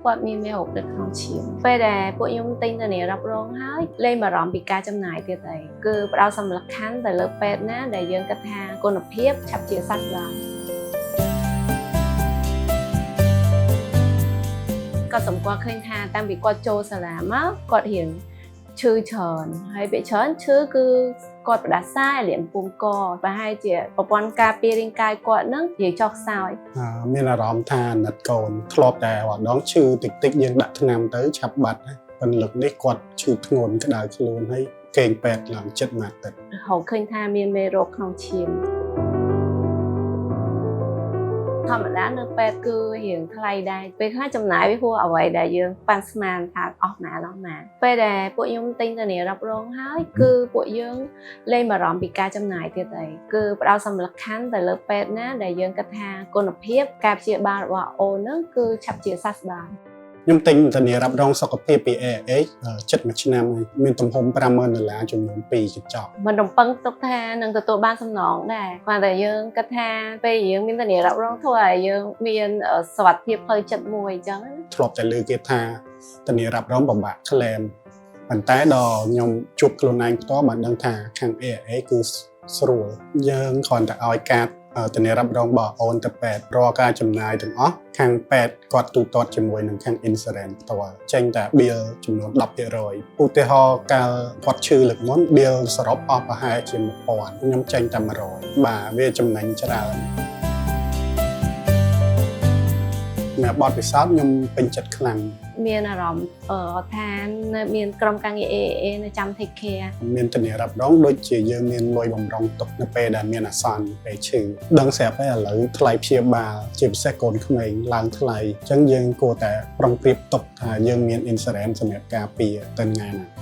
គាត់មានមេរោគនៅក្នុងឈាមពេលដែលពួកខ្ញុំទិញធានារ៉ាប់រងហើយលែងបារម្ភពីការចំណាយទៀតហើយគឺផ្ដោតសំខាន់ទៅលើពេទ្យណាដែលយើងគិតថាគុណភាពឆាប់ជាសះស្បើយ គាត់សម្គាល់ឃើញថាតាំងពីគាត់ចូលសាលាមកគាត់រៀងឈឺច្រើនហើយពេលច្រើនឈឺគឺគាត់ផ្ដាសាយលាមពុំកប្រហែលជាប្រព័ន្ធការពាររាងកាយគាត់នឹងនិយាយចុះខ្សោយ។ មានអារម្មណ៍ថាអាណិតកូនធ្លាប់តែម្ដងឈឺតិចតិចយើងដាក់ថ្នាំទៅឆាប់បាត់ណាប៉ុន្តែលើកនេះគាត់ឈឺធ្ងន់ក្តៅខ្លួនហើយគេងពេទ្យឡើងចិត្តមួយអាទិត្យ។ រកឃើញថាមានមេរោគក្នុងឈាមធម្មតានៅពេទ្យគឺរៀងថ្លៃដែរពេលខ្លះចំណាយវាហួសអ្វីដែលយើងប៉ាន់ស្មានថាអស់ណាអស់ណាពេលដែលពួកខ្ញុំទិញធានារ៉ាប់រងហើយគឺពួកយើងលែងបារម្ភពីការចំណាយទៀតហើយគឺផ្ដោតសំខាន់ទៅលើពេទ្យណាដែលយើងគិតថាគុណភាពការព្យាបាលរបស់អូនហ្នឹងគឺឆាប់ជាសះស្បើយ។ ខ្ញុំទិញធានារ៉ាប់រងសុខភាពពី AIA ជិតមួយឆ្នាំហើយមានទំហំ50000ដុល្លារចំនួន2កញ្ចប់។ មិនរំពឹងទុកថានឹងទទួលបានសំណងដែរគ្រាន់តែយើងគិតថាពេលយើងមានធានារ៉ាប់រងធ្វើឲ្យយើងមានសុវត្ថិភាពផ្លូវចិត្តមួយអញ្ចឹងណា។ ធ្លាប់តែលើគេថាធានារ៉ាប់រងពិបាក claim ប៉ុន្តែដល់ខ្ញុំជួបខ្លួនឯងផ្ទាល់បានដឹងថាខាង AIA គឺស្រួលយើងគ្រាន់តែឲ្យកាតធានារ៉ាប់រងរបស់អូនទៅពេទ្យរាល់ការចំណាយទាំងអស់ខាងពេទ្យគាត់ទូទាត់ជាមួយនឹងខាង insurance ផ្ទាល់ចេញតែ bill ចំនួន10%ឧទាហរណ៍កាលគាត់ឈឺលើកមុន bill សរុបអស់ប្រហែលជា1000ខ្ញុំចេញតែ100បាទវាចំណេញច្រើនសម្រាប់បទពិសោធន៍ខ្ញុំពេញចិត្តខ្លាំង។ មានអារម្មណ៍ថានៅមានក្រុមការងារ AIA នៅចាំ take care។ មានធានារ៉ាប់រងដូចជាយើងមានលុយបំរុងទុកនៅពេលដែលមានអាសន្នពេលឈឺដឹងស្រាប់ហើយឥឡូវថ្លៃព្យាបាលជាពិសេសកូនក្មេងឡើងថ្លៃអញ្ចឹងយើងគួរតែប្រុងប្រៀបទុកថាយើងមាន insurance សម្រាប់ការពារទៅថ្ងៃណា។